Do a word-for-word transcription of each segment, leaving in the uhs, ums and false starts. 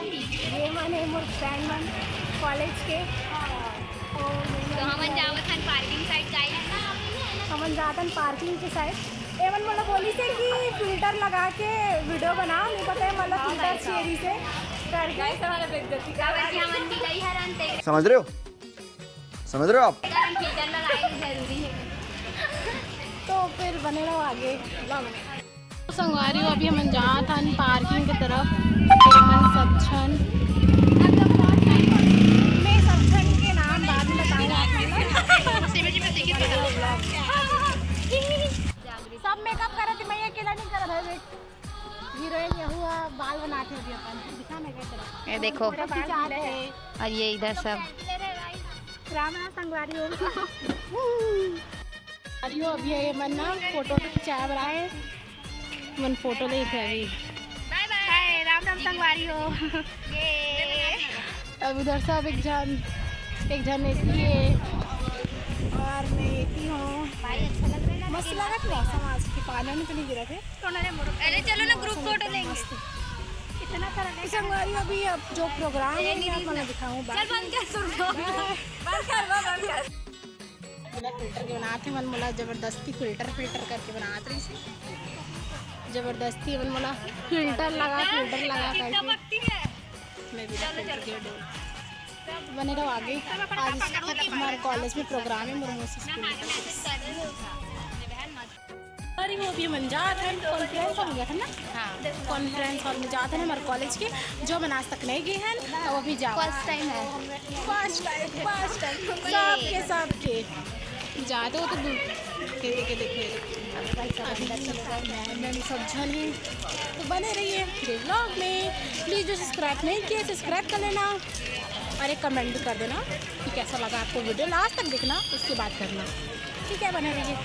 ये मन हे मोर फ्रेंड मन कॉलेज के। तो हमन जावत हन पार्किंग साइड, गाइस। हमन जात हन पार्किंग के साइड। एमन मोला बोलिस हे कि फिल्टर लगा के वीडियो बनाओ, नहीं पता हे मतलब फिल्टर चाहिए से करके। गाइस, हमारा बेइज्जती कर रहा है। हमन भी गई हरन ते। समझ रहे हो? समझ रहे हो आप? फिल्टर लगाए जरूरी है। तो फिर बने रहो आगे vlog में। संगवारी हो, अभी हमन जात हन पार्किंग के तरफ। ये मन सब झन, मैं सब झन के नाम बाद में बताऊंगा आप मन ला। सब मेकअप करत हे, मैं अकेला नहीं करत हे। हीरोइन यहू ह, बाल बनात हे अभी अपन। दिखा मैं कैसे। ये देखो। फोटो खिंचात हे। और ये इधर सब। राम राम संगवारी हो। अरे हो, अभी ये मन ना फोटो खिंचाए बर आए। मन फोटो लेत हे अभी। बाय बाय। हाय, राम राम संगवारी हो। ये। अब उधर सब एक झन, एक झन एती हे और मैं एती हूँ। भाई, अच्छा लग रहा है ना? मस्त लगत हे मौसम आज के, पानी वानी तो नहीं गिरत हे। अरे चलो ना, ग्रुप फोटो लेंगे। इतना सारा तो संगवारी, अभी अब जो प्रोग्राम हे, आप मन ला दिखाऊँ। चल बंद कर, सुन लो। बंद कर, वो बंद कर। बिना फिल्टर के बनात हे मन मोला, जबरदस्ती फिल्टर, फिल्टर करके बनात रहिस हे। जबरदस्ती मन मोला फिल्टर लगा, फिल्टर लगा करके। मैं बिना फिल्टर के डोल। बने रहो आगे। आज हमारे कॉलेज में प्रोग्राम हे, मोर मौसी स्कूल में। अरे वो अभी हमन जात हन, कॉन्फ्रेंस हॉल में जात हन ना? हाँ। कॉन्फ्रेंस हॉल में जात हन हमारे कॉलेज के, जो हमन आज तक नहीं गए हन, तो वो भी जाओ। फर्स्ट टाइम है। First time, first time. सबके, सबके। जाते हो तो दूर। ये देखिए, देखिए। अभी मैम, मैम सब झन हे, तो बने रहिए मेरे vlog में। प्लीज जो सब्सक्राइब नहीं किया, सब्सक्राइब कर लेना और एक कमेंट भी कर देना कि कैसा लगा आपको वीडियो। लास्ट तक देखना, उसके बाद करना, ठीक है? बने रहिए।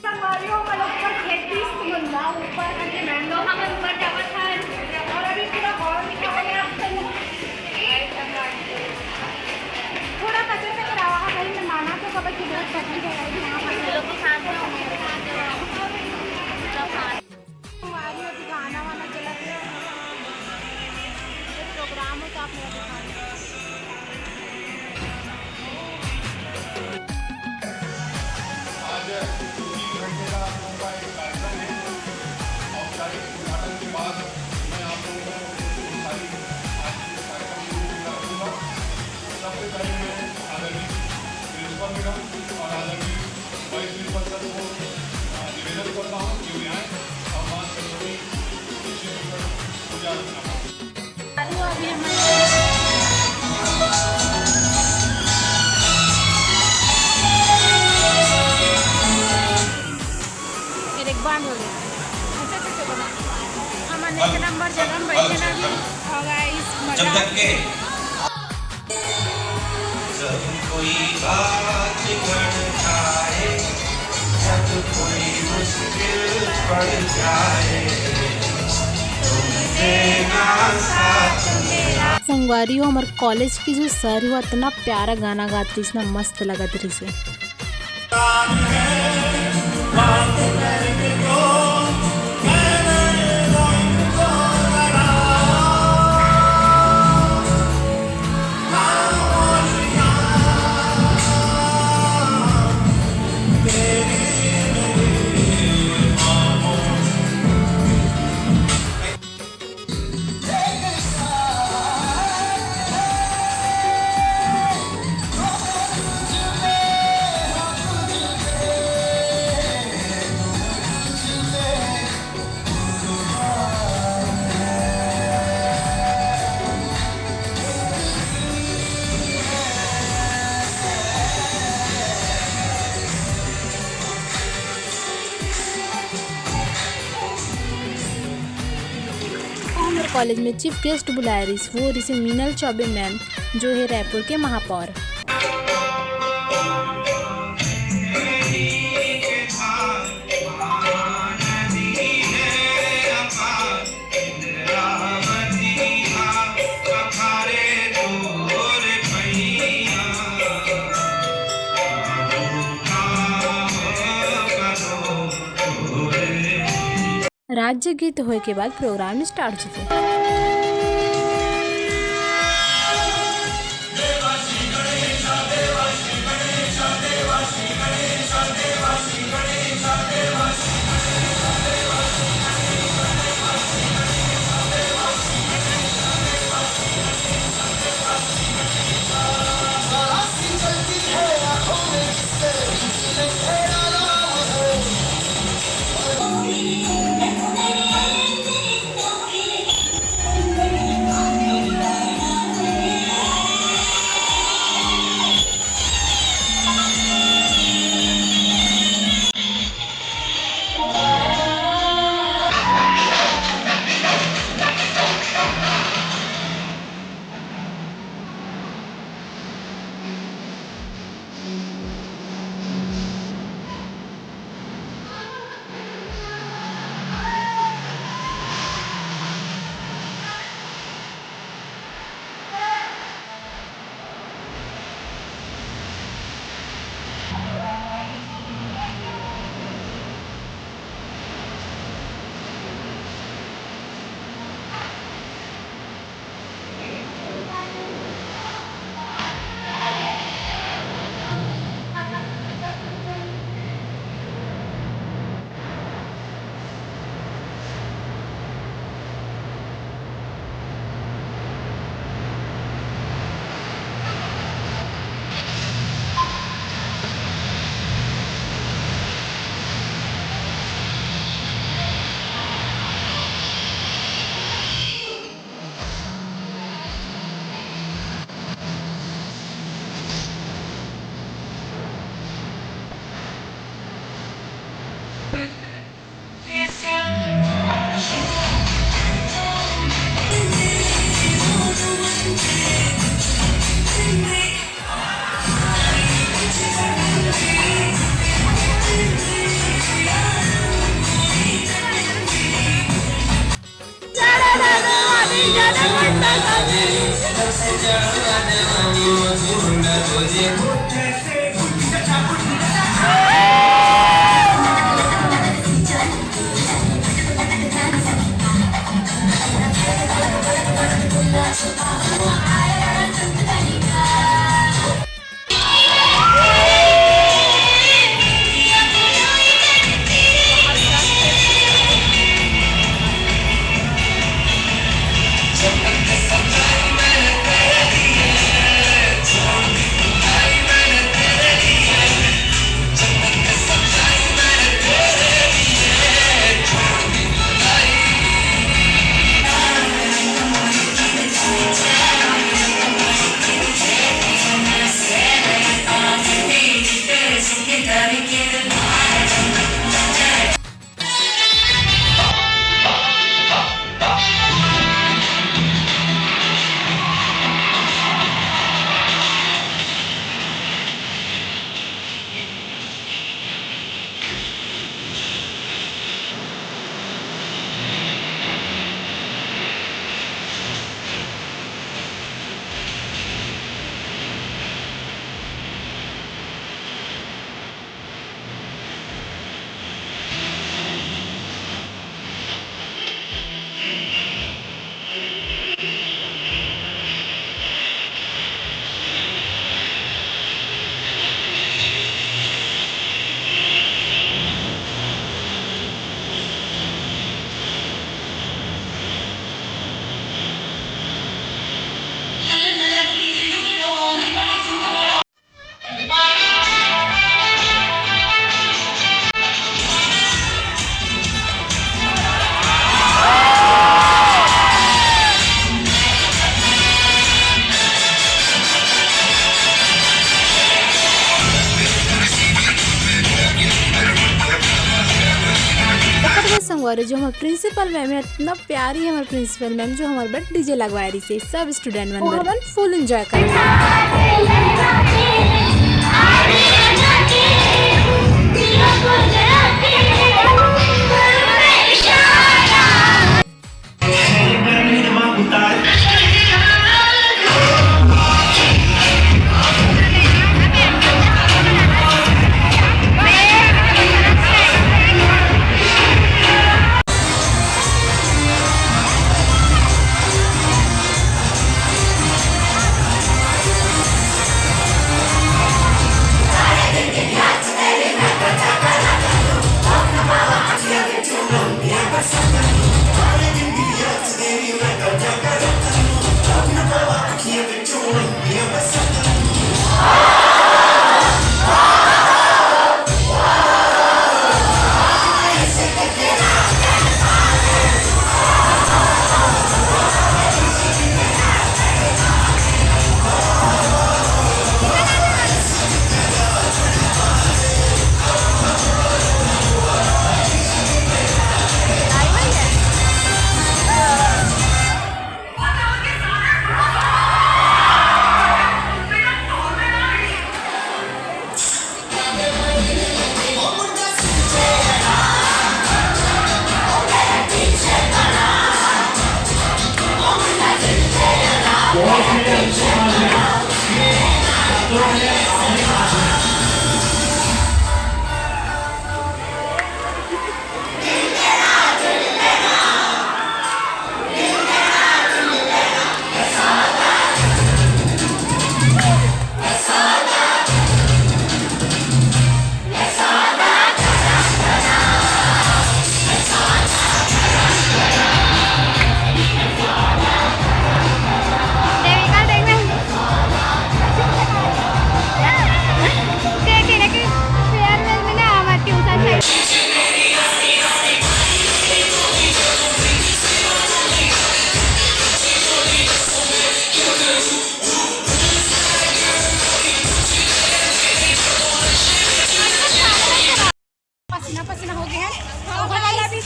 संगवारी हो, हम लोग ऊपर छत्तीस मंजिला ऊपर, तो हम ऊपर जावत हन और अभी पूरा हॉल दिखा रहे हैं आपको। थोड़ा कचरा कचरा रहा है भाई, मैं माना तो कब की बहुत तकलीफ है भाई, यहाँ पर। ये लोग के साथ में होंगे। संगवारी हो, अभी गाना वाना चलत हे, ये प्रोग्राम हो तो आप लोग दिखाओ। आज तीन घंटे का हम लोगों का एक कार्यक्रम है। औपचारिक उद्घाटन के बाद मैं आप लोगों को सारी आज के कार्यक्रम को रखूंगा। सबसे पहले मैं आदरणीय प्रिंसिपल मैडम और आदरणीय वाइस प्रिंसिपल सर को, अ, निवेदन करता हूँ कि वे आएं और माँ सरस्वती की श्री पूजा अर्चना करें। फिर एक बांध हो गई। अच्छा, अच्छा, अच्छा, बना। हम एक नंबर जगह में बैठे ना अभी। और गाइस, मजा। जब तक के जब कोई बात बढ़ जाए, जब कोई मुश्किल पड़ जाए, तुम देना साथ मेरा। संगवारी हो, हमर कॉलेज के जो सर हे, वो इतना प्यारा गाना गात रहिस ना, मस्त लगत रहिस हे। हमर कॉलेज में चीफ गेस्ट बुलाए रहिस, वो रहिस मीनल चौबे मैम, जो हे रायपुर के महापौर। राज्य गीत होय के बाद प्रोग्राम स्टार्ट होथे। संगवारी, जो हमर प्रिंसिपल मैम हे, इतना प्यारी हे हमर प्रिंसिपल मैम, जो हमर बर डीजे लगवाए रहिसे सब स्टूडेंट मन बर। हमन फुल एंजॉय करन।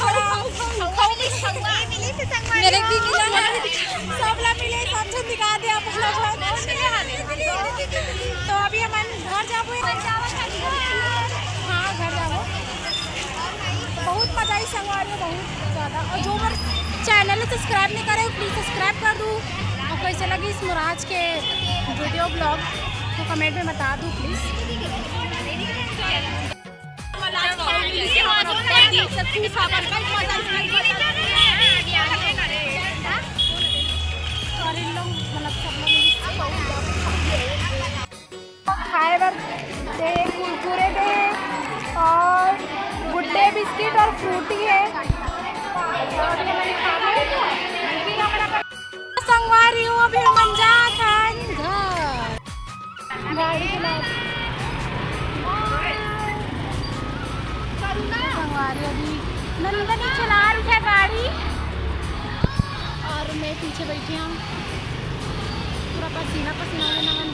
थोड़ा मेरे भी मिला है। सब ला मिले, सब झन दिखा दे अपन ला। तो अभी हमन घर जाबो। हाँ, घर जाबो। बहुत मजा आई संगवारी हो, बहुत ज्यादा। और जो मोर चैनल ला सब्सक्राइब नहीं करे, प्लीज सब्सक्राइब कर दू। और कैसे लगी इस मोर आज के वीडियो ब्लॉग तो कमेंट में बता दू प्लीज। खाए बर दे, कुरकुरे दे और गुड्डे बिस्किट और फ्रूटी है। संगवारी हो, अभी हमन जात हन घर। गाड़ी चला। संगवारी अभी नंदनी चला रही है गाड़ी और मैं पीछे बैठी हूँ। पूरा पसीना पसीना हो गया नमन।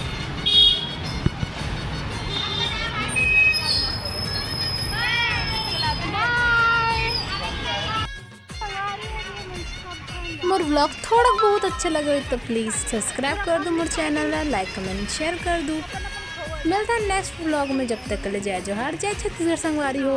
मोर व्लॉग थोड़ा बहुत अच्छा लगे तो प्लीज सब्सक्राइब कर दू मोर चैनल ला, लाइक कमेंट शेयर कर दू। मिलता है नेक्स्ट व्लॉग में, जब तक के लिए जय जोहार, जय छत्तीसगढ़ संगवारी हो।